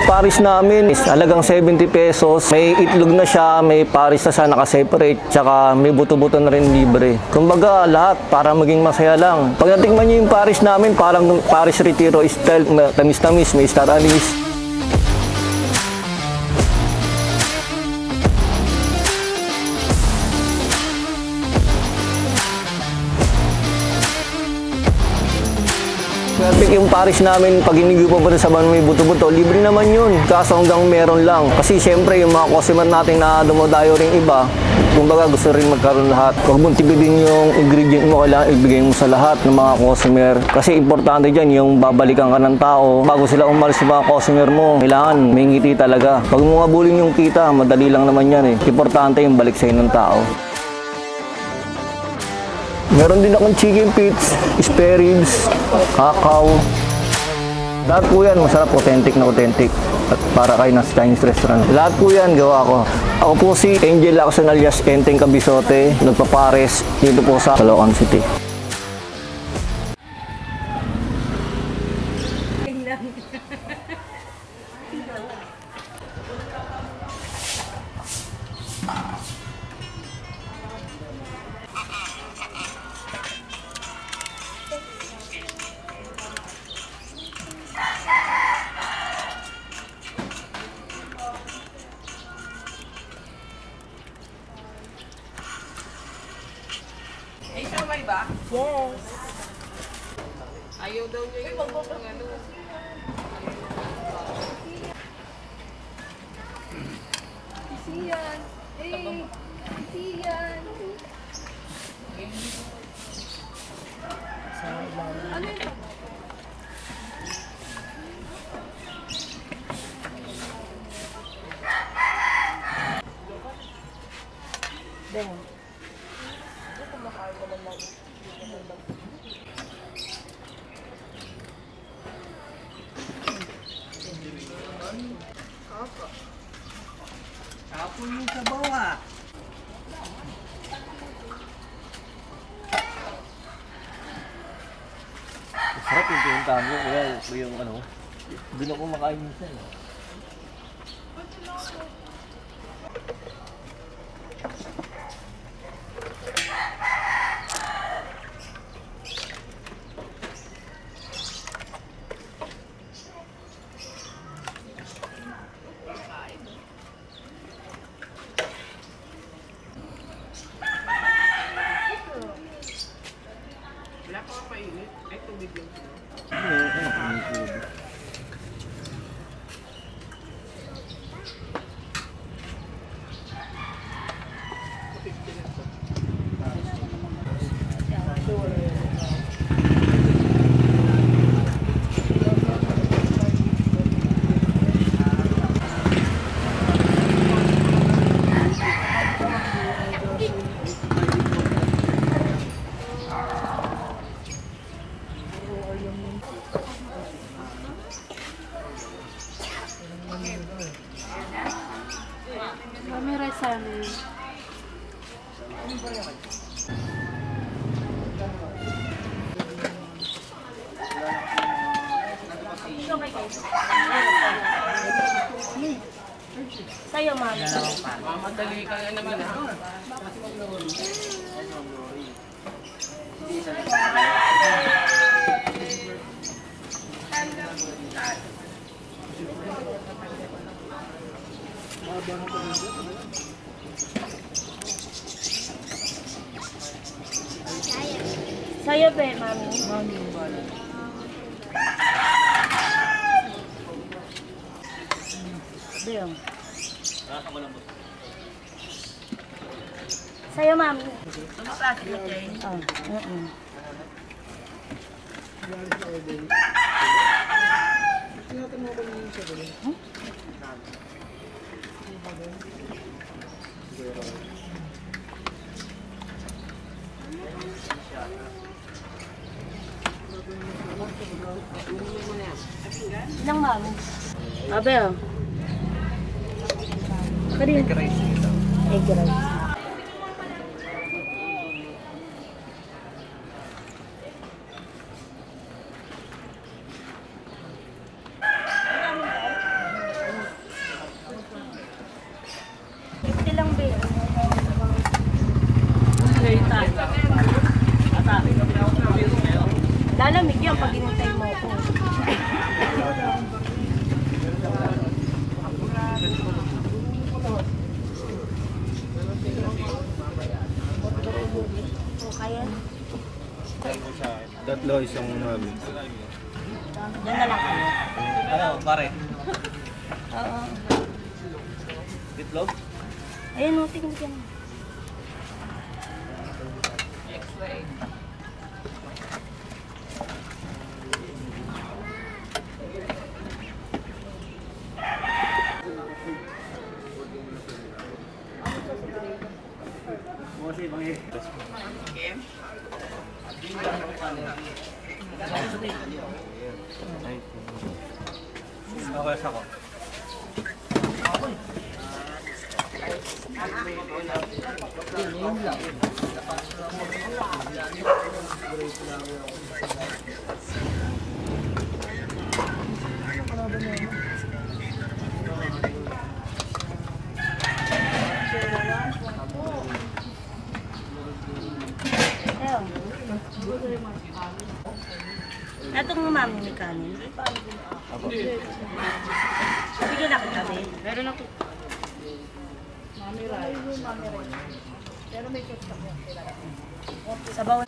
Paris namin is halagang 70 pesos. May itlog na siya, may paris na siya nakaseparate, tsaka may buto-buto na rin libre. Kumbaga lahat para maging masaya lang. Pag natikman niyo yung paris namin, parang Paris Retiro style, tamis-tamis, may star anise. Perfect yung paris namin, pag hinigupan pa rin sa may buto-buto, libre naman yun. Kaso hanggang meron lang. Kasi siyempre yung mga customer natin na dumadayo rin iba, kumbaga gusto rin magkaroon lahat. Huwag mong tipidin yung ingredient mo, kailangan ibigay mo sa lahat ng mga customer. Kasi importante dyan yung babalikan ka ng tao. Bago sila umalis sa mga customer mo, kailangan may ngiti talaga. Pag mo habulin yung kita, madali lang naman yan eh. Importante yung balik sa'yo ng tao. Meron din akong chicken feet, spare ribs, kakao. Lahat po yan, masarap, authentic na authentic. At para kayo ng Chinese restaurant. Lahat po yan, gawa ko. Ako po si Angel Lacson alias Enteng Kabisote, nagpapares dito po sa Caloocan City. Ba? Yes. Ayaw daw niya yung ano. Siyan. Hey. Siyan. Ano yun? Ben. Tapon yung sabaw ah. Masarap yung pinuntahan ko, kuya, yung ano, doon ako makain minsan. Wala pa mainit. Ay, tubig lang. Ano, Mami, rice sa amin. Sa'yo, mami. Mamadali ka na naman ah. Sa'yo, be, mami. Be, sa'yo, mami. Oh, Ilang mami? Abe, oh. Egg rice. Egg rice. Lalamig yan pag inintay mo ako. O, kaya? Tatlo, isang mami. Doon na lang kayo. Ano, pare? Oo. Itlog? Ayun, o, tingnan dyan. Extra egg. Okay, sako. Ayun. Natong mami may kanin. Bigyan na kita, be. Meron ako. Sabaw.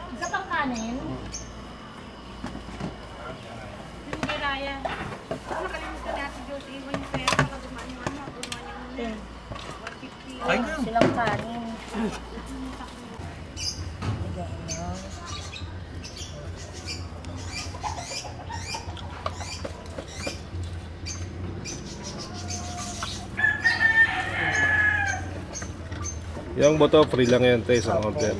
Isa pang kanin. Hindi, Raya. Nakalimutan ni Ate Josie. Iwan yung pera. Baka dumaan yung ano. Dumaan yung 150. Kain ka. Silang kanin. Bigyan mo. Yung boto, free lang yan, te, isang order.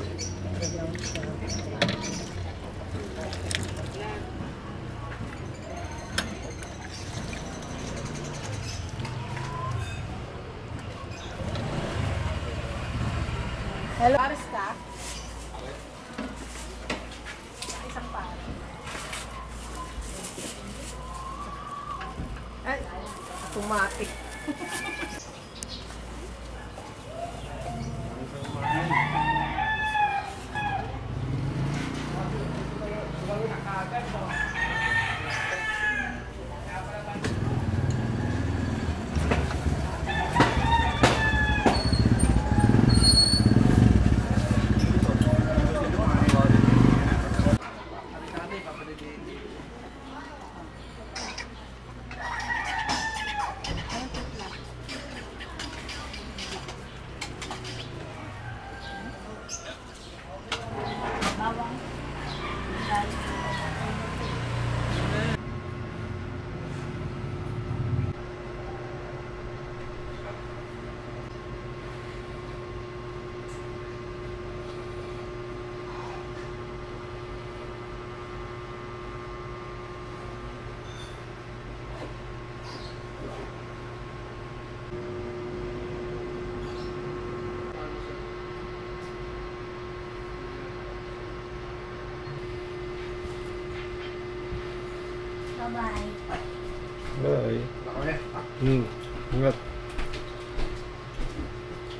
Hello. Pares ka? Isang pares. Ay, automatic. Bawang. Bye-bye. Bye. Ingat.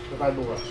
Saan tayo bukas?